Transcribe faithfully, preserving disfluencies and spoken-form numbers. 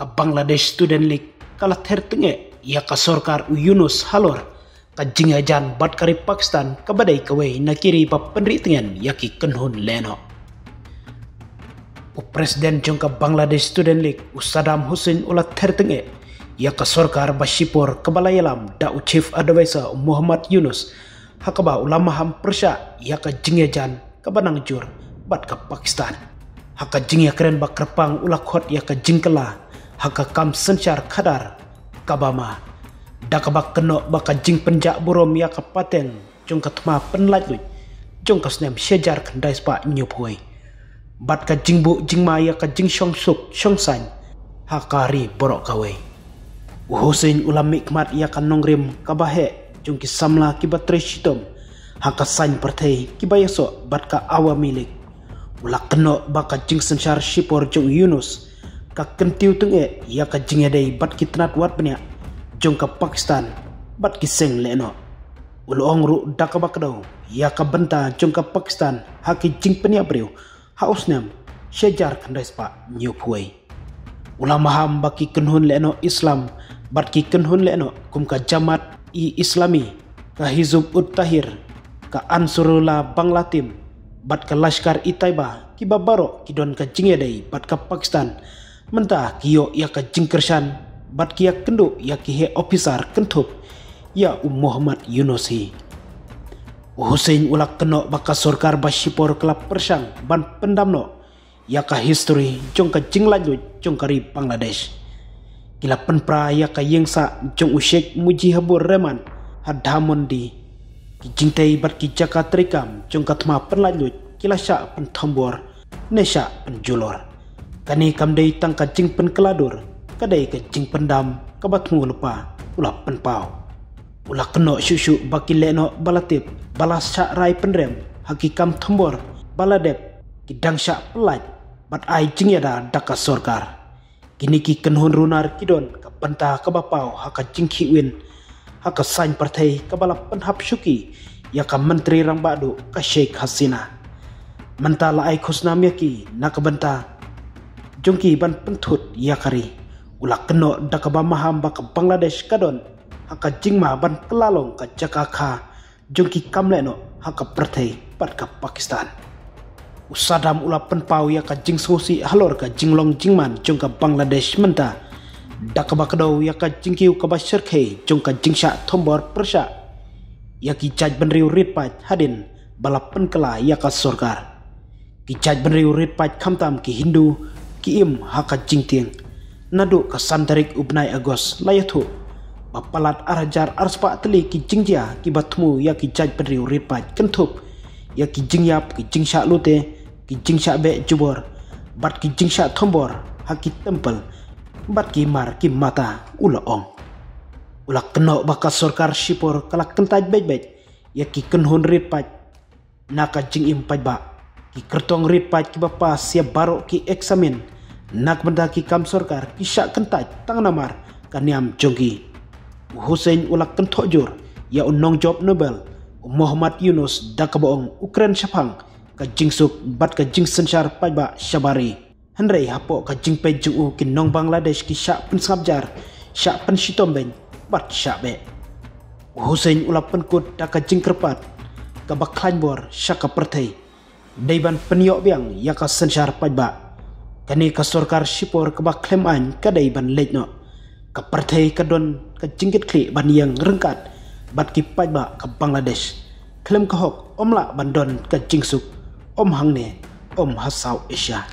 Ka Bangladesh Student League ka la ther tnge ïa ka sorkar u Yunus halor ka jingïajan bad ka ri Pakistan, kaba dei kawei na ki ri ba pynri tngen ïa ki kynhun lehnoh. U President jong ka Bangladesh Student League, u Saddam Hussein, u la ther tnge ïa ka sorkar ba shipor kaba la ïalam da u Chief Advisor, u Muhammad Yunus, ha kaba u la maham pyrshah ïa ka jingïajan kaba nang jur bad ka Pakistan. Ha ka jingïakren ba kyrpang, u la khot ïa ka jingkylla ha ka kam synshar khadar kaba ma, da kaba kynnoh ba ka jingpynjah burom ïa ka pateng jong ka thma pynlait luid jong ka snem shi hajar khyndai spah hynñiewphew wei, bad ka jingbuh jingma ïa ka jingshong suk shong saiñ ha ka ri baroh kawei. U Hussein u la mihkhmat ïa ka nongrim kaba heh jong ki samla kiba trei shitom ha ka saiñ pyrthei kiba ïasoh bad ka Awami League. U la kynnoh ba ka jingsynshar shipor jong u Yunus ka kyntiew tnge ïa ka jingïadei bad ki tnat wad bniah jong ka Pakistan bad ki seng lehnoh. U la ong ruh da kaba kdew ïa ka bynta jong ka Pakistan ha ki jingpynïap briew ha u snem shi hajar khyndai spah hynñiewphew wei. U la maham ba ki kynhun lehnoh Islam bad ki kynhun lehnoh kum ka Jamaat e Islami, ka Hizb ut-Tahrir, ka Ansarullah Bangla Team bad ka Lashkar-e-Taiba, kiba baroh ki don ka jingïadei bad ka Pakistan, mynta ki ïoh ïa ka jingkyrshan bad ki ïakynduh ïa ki heh ophisar kynthup ïa u Muhammad Yunus hi. U Hussein u la kynnoh ba ka sorkar ba shipor ka la pyrshang ban pyndam noh ïa ka histori jong ka jinglait luid jong ka ri Bangladesh. Ki la pynpra ïa ka ïing sah jong u Sheikh Mujibur Rahman ha Dhanmondi. Ki jingtei bad ki jaka treikam jong ka thma pynlait luid ki la shah pynthombor ne shah pynjulor. Kane kam dei tang ka jingpynkylla dur, ka dei ka jingpyndam kaba thmu lypa, u la pynpaw. U la kynnoh shuh shuh ba ki lehnoh ba la tip ba la shah rai pynrem ha ki kam thombor ba la dep, ki dang shah pyllait bad ai jingïada da ka sorkar. Kine ki kynhun runar ki don ka bynta kaba paw ha ka jingkhih win ha ka saiñ pyrthei kaba la pynhap shuki ïa ka Myntri Rangbah Duh, ka Sheikh Hasina. Mynta la ai khusnam ïa ki na ka bynta jong ki ban pynthut ïa ka ri. U la kynnoh da kaba maham ba ka Bangladesh ka don ha ka jingma ban kylla long ka jaka kha jong ki kam lehnoh ha ka pyrthei bad ka Pakistan. U Saddam u la pynpaw ïa ka jingsngewsih halor ka jinglong jingman jong ka Bangladesh mynta da kaba kdew ïa ka jingkiew kaba shyrkhei jong ka jingshah thombor pyrshah ïa ki jaitbynriew rit paid hadien ba la pynkylla ïa ka sorkar. Ki jaitbynriew rit paid, khamtam ki Hindu, ki im ha ka jingtieng. Naduh ka san tarik u bnai August la ïathuh ba palat ar hajar ar spah tylli ki jingjia kiba thmu ïa ki jaitbynriew rit paid, kynthup ïa ki jingïap, ki jingshah lute, ki jingshah beh jubor bad ki jingshah thombor ha ki temple bad ki mar ki mata, u la ong. U la kynnoh ba ka sorkar shipor ka la kyntait beit beit ïa ki kynhun rit paid na ka jingim paidbah. Ki kyrtong rit paid kiba pass ïa baroh ki eksamin na ka bynta ki kam sorkar ki shah kyntait tang namar ka niam jong ki. U Hussein u la kynthoh jur ïa u nongjop Nobel, u Muhammad Yunus, da kaba ong u kren shaphang ka jingsuk bad ka jingsynshar paidbah shabar ri. Hynrei hapoh ka jingpeit jong u, ki nong Bangladesh ki shah pynsngap jar, shah pynshitom beiñ bad shah beh. U Hussein u la pynkut da ka jingkyrpad kaba khlaiñ bor sha ka pyrthei, dei ban pynïoh biang ïa ka synshar paidbah. Kane ka sorkar shipor kaba khlem aiñ ka dei ban leit noh. Ka pyrthei ka don ka jingkitkhlieh ban ïeng ryngkat bad ki paidbah ka Bangladesh. Khlem ka hok ym lah ban don ka jingsuk, ym hangne, ym ha South Asia.